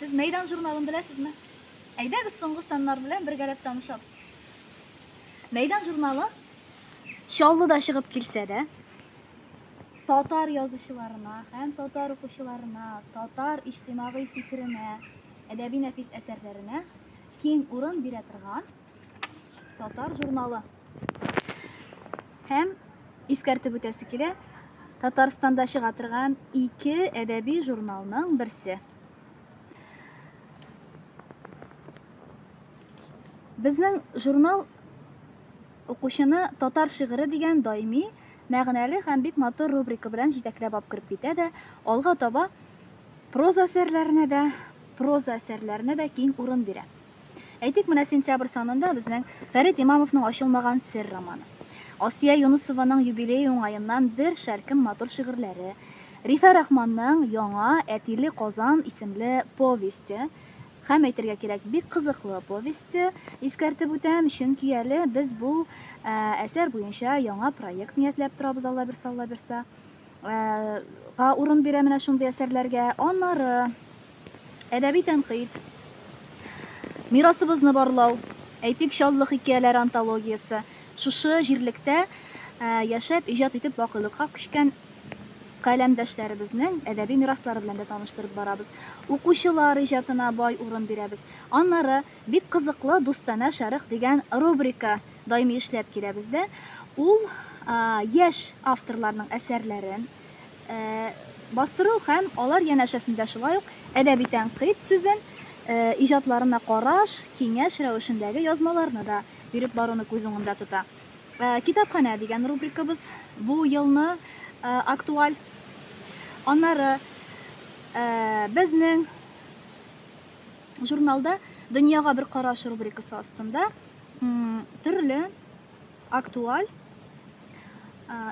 Сез Мәйдан журналын беләсезме? Әйдәгез соңгы саннар белән бергәләп танышабыз. Мәйдан журналы Чаллыда чыгып килсә дә, татар язучыларына һәм татар укучыларына, татар иҗтимагый фикеренә, әдәби нәфис әсәрләренә киң урын бирә торган татар журналы. Һәм искәртеп үтәсе килә, Татарстанда чыга торган ике әдәби журналның берсе. Безнең журнал укучыны Татар шигыре дигән даими, мәгънәле һәм бик матур рубрика белән җитәкләп алып кереп китә дә, алга таба проза әсәрләренә дә, проза әсәрләренә дә киң урын бирә. Әйтик, менә сентябрь санында безнең Фәрит Имамовның Ачылмаган сер романы. Асия Юнысованың юбилее уңаеннан бер шәлкем матур шигырьләре, Рифә Рахманның яңа Әтиле Казан исемле повесте һәм, әйтергә кирәк, бик кызыклы повесте, искәртеп үтәм, чөнки әле без бу әсәр буенча яңа проект ниятләп торабыз, Алла бирса, Алла бирса. Га урын бирә менә шундый әсәрләргә. Аннары Әдәби тәнкыйть. Мирасыбызны барлау. Әйтик, Чаллы хикәяләре антологиясе. Шушы җирлектә яшәп, иҗат итеп бакыйлыкка күчкән каләмдәшләребезнең әдәби мираслары белән дә таныштырып барабыз. Укучылар иҗатына бай урын бирәбез. Аннары бик кызыклы Дустанә шәрык дигән рубрика даими эшләп килә бездә. Ул яшь авторларның әсәрләрен, бастыру һәм алар янәшәсендә шулай ук әдәби тәнкыйть сүзен, иҗатларына караш, киңәш рәвешендәге язмаларны да биреп баруны күз уңында тота. Китапханә дигән рубрикабыз бу елны актуаль. Аннары безнең журналда Дөньяга бер караш рубрикасы астында төрле актуаль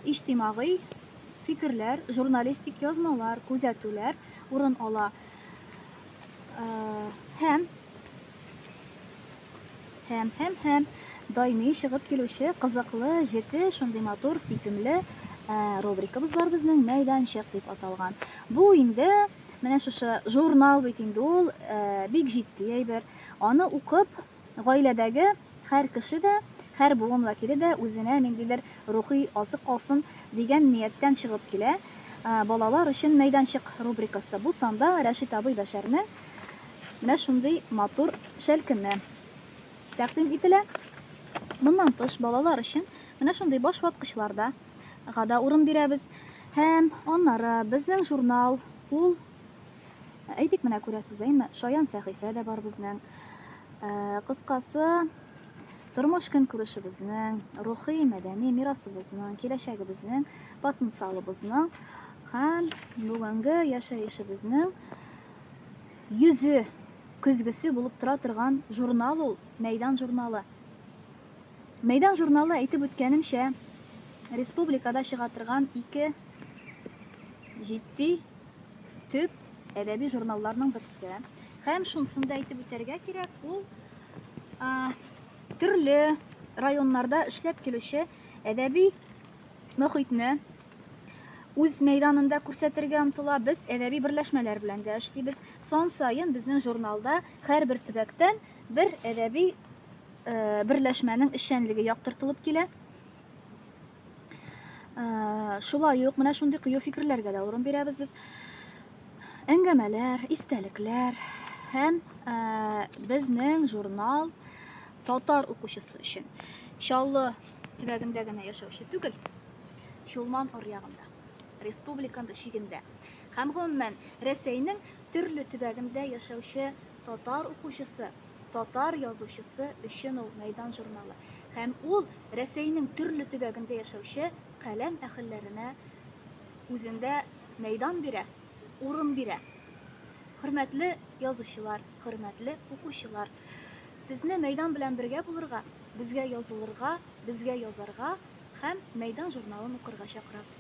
иҗтимагый фикерләр, журналистик язмалар, күзәтүләр урын ала. Һәм һәм һәм һәм даими чыгып килүче кызыклы, җете, шундый матур, сөйкемле рубрикабыз бар безнең Мәйданчык дип аталган. Бу инде менә шушы журнал бит инде ул бик җитди әйбер. Аны укып, Гаиләдәге һәр кеше дә, һәр буын вәкиле дә үзенә ниндидер рухи азык алсын дигән нияттән чыгып килә Балалар өчен мәйданчык рубрикасы. Бу санда Рәшит абый Бәшәрнең менә шундый матур шәлкеме тәкъдим ителә. Моннан тыш, балалар өчен менә шундый башваткычлар да га да урын бирәбез. Һәм аннары безнең журнал ул Әйтик, менә күрәсез, әйме, шаян сәхифә дә бар безнең. Э, кыскасы, тормыш көнкүрешебезнең, рухи, мәдәни мирасыбызның, киләчәгебезнең, потенциалыбызның һәм бүгенге яшәешебезнең йөзе, көзгесе булып тора торган журнал ул, Мәйдан журналы. Мәйдан журналы, әйтеп үткәнемчә, республикада чыга торган ике җитди төп әдәби журналларның берсе. Һәм шунысын да әйтеп үтәргә кирәк, ул төрле районнарда эшләп килүче әдәби мөхитне үз мәйданында күрсәтергә омтыла. Без әдәби берләшмәләр белән дә эшлибез. Сан саен безнең журналда һәрбер төбәктән бер әдәби берләшмәнең эшчәнлеге яктыртылып килә. Шулай ук менә шундый кыю фикерләргә дә урын бирәбез без. Әңгәмәләр, истәлекләр һәм безнең журнал татар укучысы өчен. Чаллы төбәгендә генә яшәүче түгел, Чулман аръягында, республиканда чигендә һәм гомумән Рәсәйнең төрле төбәгендә яшәүче татар укучысы Татар язучысы өчен ул Мәйдан журналы һәм ул Рәсәйнең төрле төбәгендә яшәүче каләм әһелләренә үзендә мәйдан бирә, урын бирә. Хөрмәтле язучылар, хөрмәтле укучылар, сезне Мәйдан белән бергә булырга, безгә язылырга, безгә язарга һәм Мәйдан журналын укырга чакырабыз.